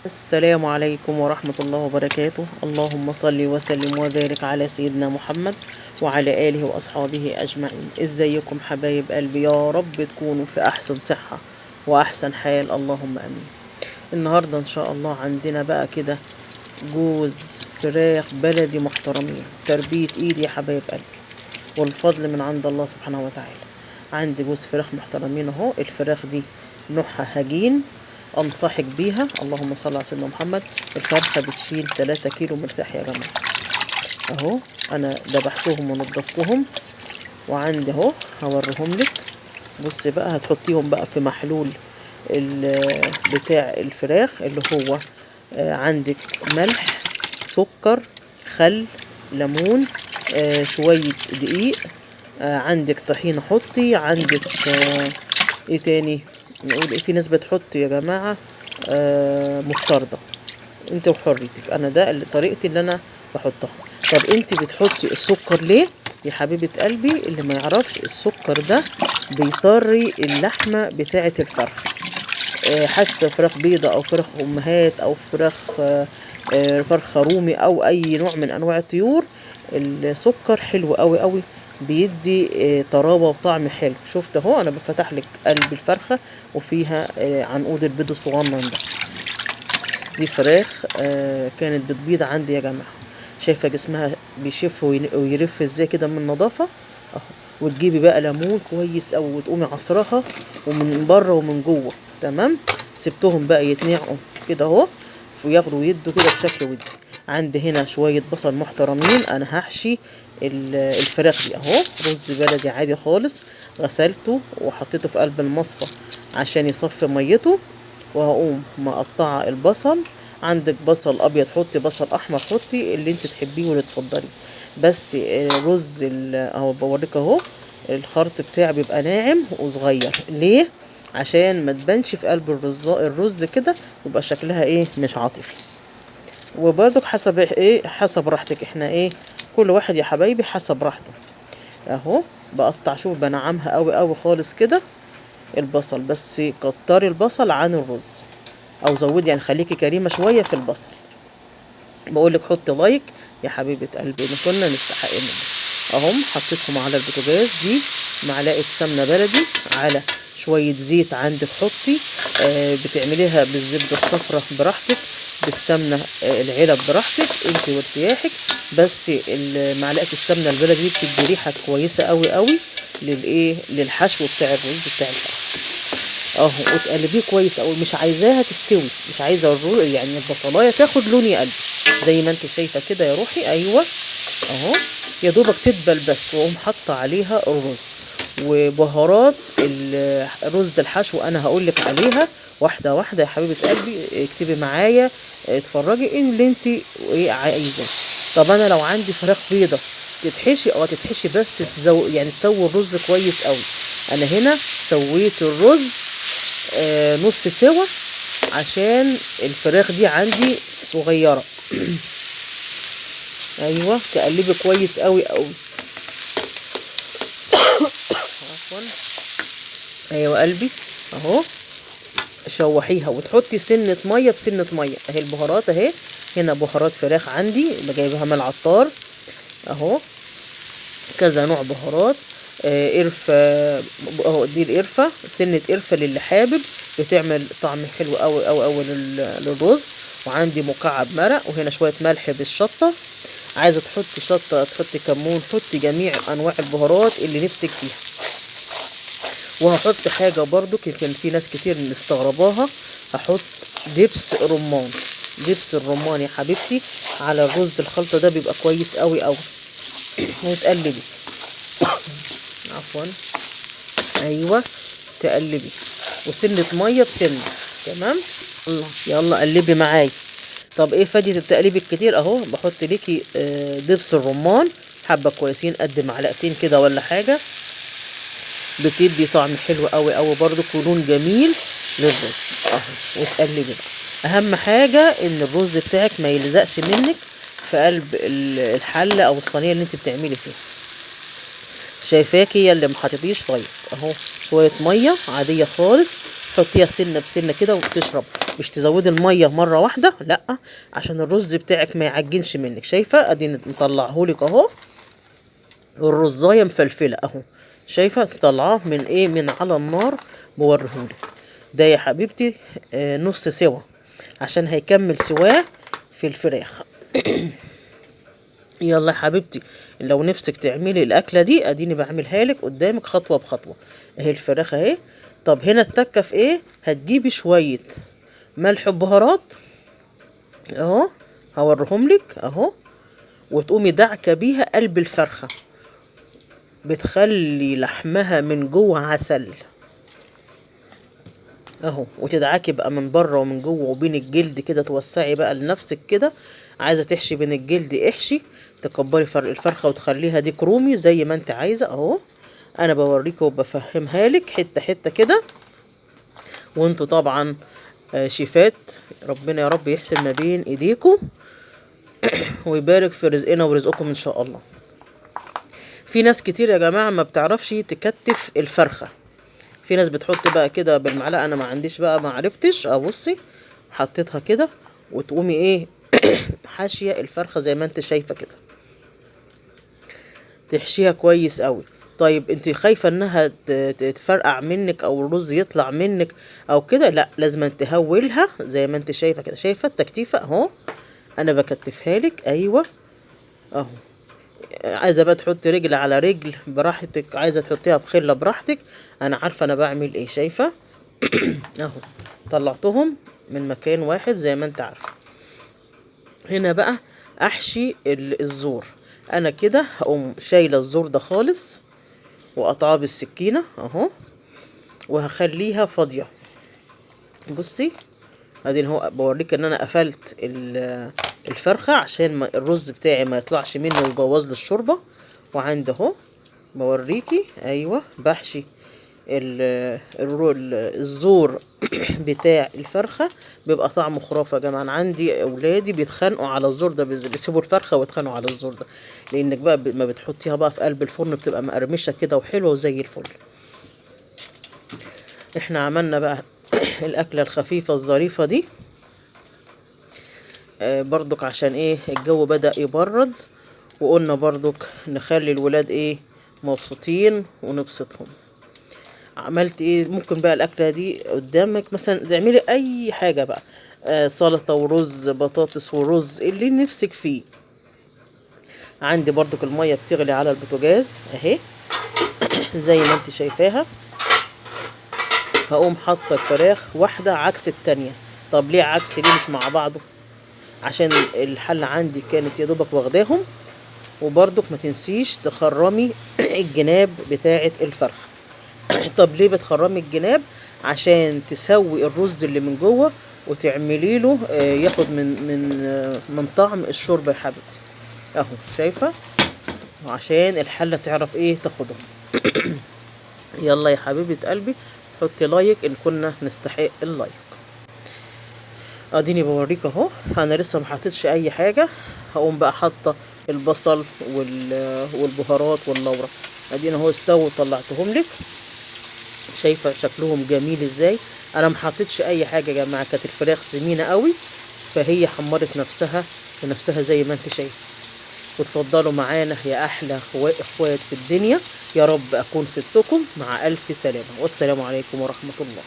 السلام عليكم ورحمة الله وبركاته. اللهم صل وسلم وبارك على سيدنا محمد وعلى آله وأصحابه أجمعين. ازيكم حبايب قلبي؟ يا رب تكونوا في أحسن صحة وأحسن حال، اللهم أمين. النهاردة إن شاء الله عندنا بقى كده جوز فراخ بلدي محترمين، تربية إيدي يا حبايب قلبي، والفضل من عند الله سبحانه وتعالى. عندي جوز فراخ محترمين اهو. الفراخ دي نوعها هجين، انصحك بيها. اللهم صل على سيدنا محمد. الفرخه بتشيل 3 كيلو مرتاح يا جماعة. اهو انا ذبحتهم ونضفتهم وعندي اهو، هوريهم لك. بصي بقى، هتحطيهم بقى في محلول بتاع الفراخ اللي هو عندك ملح، سكر، خل، ليمون، شوية دقيق، عندك طحينه حطي، عندك ايه تاني نقول إيه؟ في ناس بتحط يا جماعة مستردة، انت وحريتك. انا ده اللي طريقتي اللي انا بحطها. طب انت بتحطي السكر ليه يا حبيبه قلبي؟ اللي ما يعرفش، السكر ده بيطري اللحمة بتاعه الفرخ، حتى فراخ بيضة او فراخ امهات او فراخ فرخة رومي او اي نوع من انواع الطيور. السكر حلو قوي قوي، بيدي طراوه وطعم حلو. شفت اهو، انا بفتح لك قلب الفرخه وفيها عنقود البيض الصغنن ده. دي فراخ كانت بتبيض عندي يا جماعة. شايفه جسمها بيشف ويرف ازاي كده من النظافة اهو. وتجيبي بقى ليمون كويس قوي وتقومي عصرها ومن بره ومن جوه، تمام. سبتهم بقى يتنقعوا كده اهو وياخدوا ويدوا كده بشكل ودي. عندي هنا شوية بصل محترمين، انا هحشي الفراخ دي اهو. رز بلدي عادي خالص، غسلته وحطيته في قلب المصفى عشان يصفي ميته. وهقوم مقطعه البصل. عندك بصل ابيض حطي، بصل احمر حطي، اللي انت تحبيه واللي تفضليه. بس رز اهو بوريك اهو، الخرط بتاعه بيبقى ناعم وصغير. ليه؟ عشان ما تبانش في قلب الرز كده، ويبقى شكلها ايه، مش عاطفي. وبرضك حسب ايه، حسب راحتك. احنا ايه، كل واحد يا حبايبي حسب راحته. اهو بقطع، شوف بنعمها قوي قوي خالص كده البصل، بس كتري البصل عن الرز او زودي، يعني خليكي كريمة شوية في البصل. بقولك حطي like يا حبيبه قلبي، ان كنا نستحق منك. اهم حطيتهم على البوتاجاز. دي معلقه سمنه بلدي على شوية زيت عندك حطي، بتعمليها بالزبده الصفراء براحتك، بالسمنه العلب براحتك انت وارتياحك. بس معلقه السمنة البلدي دي بتدي ريحه كويسة قوي قوي للايه، للحشو بتاع الرز بتاع الفرخ اهو. وتقلبيه كويس قوي، مش عايزاها تستوي، مش عايزه يعني البصلايه تاخد لون يا قلبي زي ما انت شايفه كده يا روحي. ايوه اهو، يا دوبك تدبل بس. واقوم حاطه عليها الرز وبهارات الرز الحشو، انا هقولك عليها واحدة واحدة يا حبيبه قلبي. اكتبي معايا، اتفرجي ان اللي انت ايه عايزاه. طب انا لو عندي فراخ بيضة تتحشي، تتحشي بس يعني تسوي الرز كويس قوي. انا هنا سويت الرز نص سوا عشان الفراخ دي عندي صغيرة. ايوه تقلبي كويس قوي قوي. عفوا، ايوه قلبي اهو. شوحيها وتحطي سنة مية بسنة مية. اهي البهارات اهي، هنا بهارات فراخ عندي جايبها من العطار اهو، كذا نوع بهارات، قرفه اهو، دي القرفه، سنة قرفه للي حابب، بتعمل طعم حلو قوي قوي قوي للرز. وعندي مكعب مرق، وهنا شوية ملح بالشطه. عايزه تحطي شطه، تحطي كمون، حطي جميع انواع البهارات اللي نفسك فيها. وهحط حاجة برضو يمكن في ناس كتير مستغرباها، هحط دبس رمان. دبس الرمان يا حبيبتي على الرز الخلطة ده بيبقى كويس قوي قوي. وتقلبي، عفوا، ايوه تقلبي، وسنة مية بسنة، تمام. يلا يلا قلبي معايا. طب ايه فايده التقليب الكتير؟ اهو بحط ليكي دبس الرمان حبه كويسين قد معلقتين كده ولا حاجة، بتدي طعم حلو قوي قوي برضو ولون جميل للرز اهو. وتقلبي بقى. اهم حاجة ان الرز بتاعك ما يلزقش منك في قلب الحلة او الصينية اللي انت بتعملي فيها. شايفاكي يا اللي ما حطيتيش. طيب اهو شوية مية عادية خالص، حطيها سنة بسنة كده وتشرب. مش تزودي المية مرة واحدة، لا، عشان الرز بتاعك ما يعجنش منك. شايفه؟ ادي مطلعهولك اهو، الرزايه مفلفله اهو، شايفه؟ طلعاه من ايه؟ من على النار بوريهولك. ده يا حبيبتي نص سوا عشان هيكمل سواه في الفراخ. يلا يا حبيبتي، لو نفسك تعملي الاكلة دي اديني بعملها لك قدامك خطوة بخطوة. اهي الفراخ اهي. طب هنا التكه في ايه؟ هتجيبي شوية ملح وبهارات اهو، هوريهم لك اهو، وتقومي دعكه بيها قلب الفرخه، بتخلي لحمها من جوه عسل اهو، وتدعكي بقى من بره ومن جوه وبين الجلد كده، توسعي بقى لنفسك كده. عايزه تحشي بين الجلد احشي، تكبري فرق الفرخه وتخليها دي كرومي زي ما انت عايزه اهو. انا بوريكم وبفهمها لك حتة حتة كده، وانتوا طبعا شيفات، ربنا يا رب يحسن ما بين ايديكم ويبارك في رزقنا ورزقكم ان شاء الله. في ناس كتير يا جماعة ما بتعرفش تكتف الفرخه، في ناس بتحط بقى كده بالمعلقه، انا ما عنديش بقى، ما عرفتش. ابصي حطيتها كده، وتقومي ايه حاشية الفرخه زي ما انت شايفه كده، تحشيها كويس قوي. طيب انت خايفة انها تفرقع منك او الرز يطلع منك او كده، لا، لازم تهولها زي ما انت شايفه كده. شايفه التكتيفه اهو، انا بكتفها لك. ايوه اهو. عايزه بقى تحطي رجل على رجل براحتك، عايزه تحطيها بخله براحتك، انا عارفه انا بعمل ايه. شايفه اهو، طلعتهم من مكان واحد زي ما انت عارفه. هنا بقى احشي الزور. انا كده هقوم شايله الزور ده خالص وقطعاه بالسكينة اهو، وهخليها فاضية. بصي ادي اهو، بوريك ان انا قفلت الفرخه عشان الرز بتاعي ما يطلعش منه ويبوظ لي الشوربة. وعند اهو بوريكي، ايوه بحشي الزور بتاع الفرخه، بيبقى طعمه خرافه يا جماعة. انا عندي اولادي بيتخانقوا على الزور ده، بيسيبوا الفرخه ويتخانقوا على الزور ده، لانك بقى ما بتحطيها بقى في قلب الفرن بتبقى مقرمشه كده وحلوه وزي الفل. احنا عملنا بقى الاكلة الخفيفة الظريفة دي برضك عشان ايه الجو بدأ يبرد، وقلنا برضك نخلي الولاد ايه مبسوطين ونبسطهم. عملت ايه؟ ممكن بقى الاكلة دي قدامك مثلا تعملي اي حاجة بقى، سلطة ورز، بطاطس ورز، اللي نفسك فيه. عندي برضك المية بتغلي على البوتاجاز اهي زي ما انت شايفاها. هقوم حاطه الفراخ واحدة عكس التانية. طب ليه عكس؟ ليه مش مع بعضه؟ عشان الحلة عندي كانت يا دوبك واخداهم. وبرضك ما تنسيش تخرمي الجناب بتاعه الفرخه. طب ليه بتخرمي الجناب؟ عشان تسوي الرز اللي من جوه وتعملي له ياخد من طعم الشوربة يا حبيبتي اهو، شايفه؟ وعشان الحلة تعرف ايه تاخدهم. يلا يا حبيبه قلبي حطي like ان كنا نستحق ال like. اديني بوريك اهو، انا لسه ما حطيتش اي حاجة. هقوم بقى حاطه البصل والبهارات واللورة. ادينا اهو استووا، طلعتهم لك. شايفه شكلهم جميل ازاي؟ انا ما حطيتش اي حاجة يا جماعة، كانت الفراخ سمينه قوي فهي حمرت نفسها بنفسها زي ما انت شايفه. وتفضلوا معانا يا احلى اخوات في الدنيا. يا رب اكون فدتكم. مع الف سلامه، والسلام عليكم ورحمة الله.